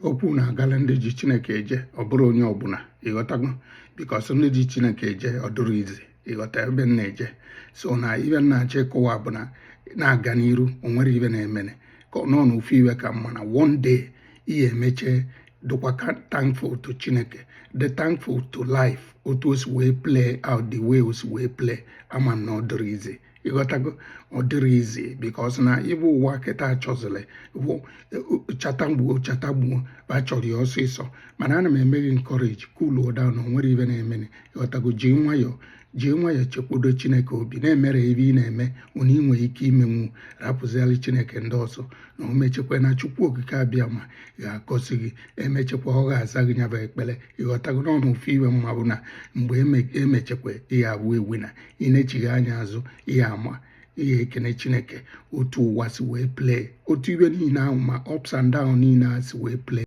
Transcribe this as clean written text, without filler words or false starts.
Okwu na-agala ndị ji Chineke eje, ọ bụrụ onye ọbụla, ịghọtago? Because ndị ji Chineke eje, ọ dụrụ izi ịghọta ebe m na-eje. So na ibe m na-achọ ịkọwa bụ na na-aga n'iru, o nwere ibe na-emene ka ọ nọ n'ofu iwe ka mma na one day ihe emeche dịkwa thankful to Chineke, dị thankful to life, otu o si wee play out, the way o si wee play. Ama m na ọ dịrị izi, ịghọtago? Ọ dịrị izi because na ịbụ ụwa kịta chọziri bụ chata gbuo chata gbuo, ba chọrọ ya ọsịsọ. Mana ana m eme gị encourage, cool down. O nwere ibe na-emene, ịghọtago? Ji nwayọọ, ji nwayọọ, chekwado Chineke obi, na-emere ebe ị na-eme unu ị nwere ike imenwu, rapụziali Chineke ndị ọzọ na o mechekwa na Chukwu Okike abịa ma ga-agọzi gị, emechekwa ọ ga-aza gị nyaba ekpere, ịghọtago? N'ọnụ ofu iwe mma bụ na mgbe emechekwa ihe abụ ewu na ị na-echigha anya azụ, ihe ama ihe ekene Chineke otu ụwa si wee play, otu ibe niile ahụ ma ups and down niile a si wee play.